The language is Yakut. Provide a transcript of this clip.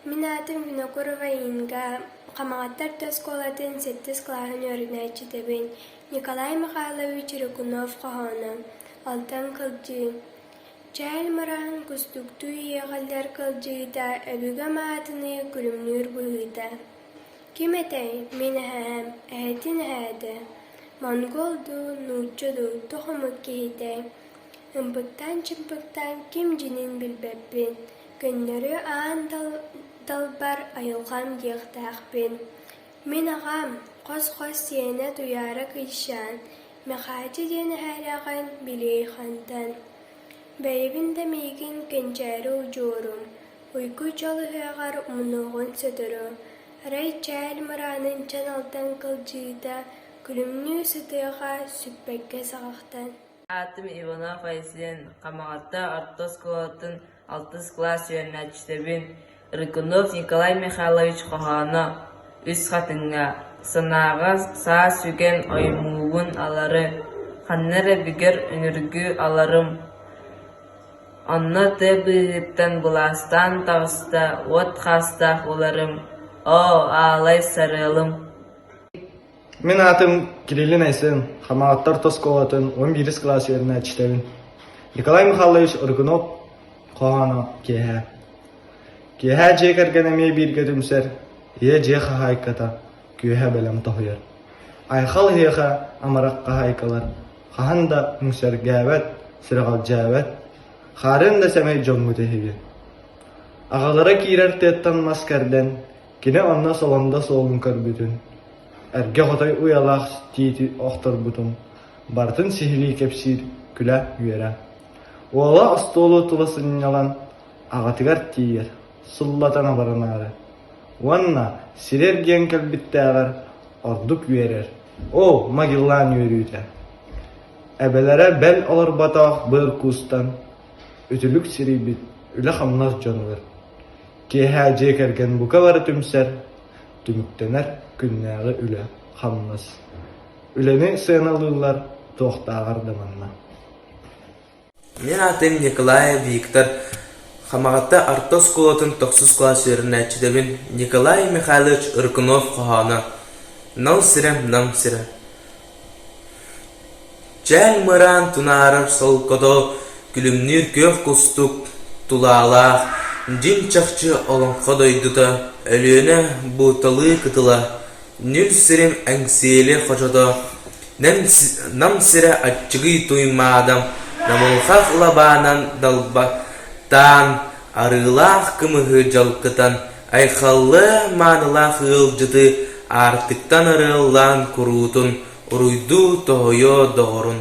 Мин аатым Винокурова Инга, Хамаҕатта орто оскуолатын сэттис кылааһын үөрэнээччитэбин. Николай Михайлович Рыкунов хоһооно «Алтан кылдьыы» Чээл мыраан кустуктуу иэҕиллэр кылдьыыта, өбүгэм аатыныы күлүмнүүр быһыыта. Ким этэй, мин эһээм, эһэтин эһээтэ, монгол дуу, нуучча дуу, туох омук киһитэй? Ымпыктаан-чымпыктаан ким дьинин билбэппин, көннөрү аан далбар айылҕам диэхтээхпин. Мин аҕам, хос-хос сиэнэ Туйаара Кыйшаан, Мэхээчэ диэн эһээлээҕин билиэй хантан. Бэйэбин да миигин кэнчээри удьуорум, уйгу-дьол ыһыаҕар умнуоҕун сотору, арай чээл мыраанын чан алтан кылдьыыта күлүмнүү сытыаҕа сүппэккэ саҕахтан. Аатым Иванов Айсен, Хамаҕатта орто оскуолатын алтыс кылаас үөрэнээччитэбин. Рыкунов Николай Михайлович хоһооно «Үс хатыҥҥа» санааҕа саа сүгэн оймуубун алары, ханна эрэ бүгэр үнүргү аларым, онно тыа быыһыттан былаастаан таҕыста уот хаастаах уларым, оо, аалай сарыалым Мин аатым Кириллин Айсен, Хамаҕаттар орто оскуолатын 11 кылаас үөрэнээччитэбин. Николай Михайлович Рыкунов хоһооно «Киэһэ». Киэһэ дьиэ кэргэн эмиэ бииргэ түмсэр, ийэ дьиэ хаһаайката күөһэ бэлэм тоһуйар. Айхал эһиэхэ амарах хаһаайкалар хаһан да үҥсэргээбэт, сүрэҕэлдьээбэт, хаарын да сэмэй дьоммут эһиги. Аҕалара киирэр тыаттан мас кэрдэн, кини онно солоҥдо суолун көрбүтүн, эргэ хотой уйалаах тиити охторбутун барытын сиһилии кэпсиир күлэ-үөрэ. Уола остуолу тула сынньалан аҕатыгар тиийэр, сыллатан абыранаары уонна сири эргийэн кэлбиттээҕэр ордук үөрэр, оо, Магеллан үөрүүтэ! Эбэлэрэ бэл олорботох быар куустан, үтүлүк сирийбит үлэ-хамнас дьонугар Киэһэ дьиэ кэргэн бука бары түмсэр, түмүктэнэр күннээҕи үлэ, хамнас. Үлэни сыаналыыллар туохтааҕар да манна. Мин аатым Николаев Виктор, Хамаҕатта орто оскуолатын тохсус кылаас үөрэнээччитэбин Николай Михайлович Рыкунов хоһооно «Нал сирэм, нам сирэ» Чээн мыраан тунаарар солкото, күлүмнүүр күөх кустук тулаалаах, дьиҥ-чахчы олоҥхо дойдута, Өлүөнэ бууталыы кытыла, нүл сирим Эҥсиэли хочото, Нам сирэ аччыгый Туймаадам, намылхах лабаанан далбатаан, арыылаах кымыһы дьалкытан, айхаллыы маанылаах ыалдьыты аартыктан арыаллаан куруутун уруйдуу тоһуйуо доҕорун.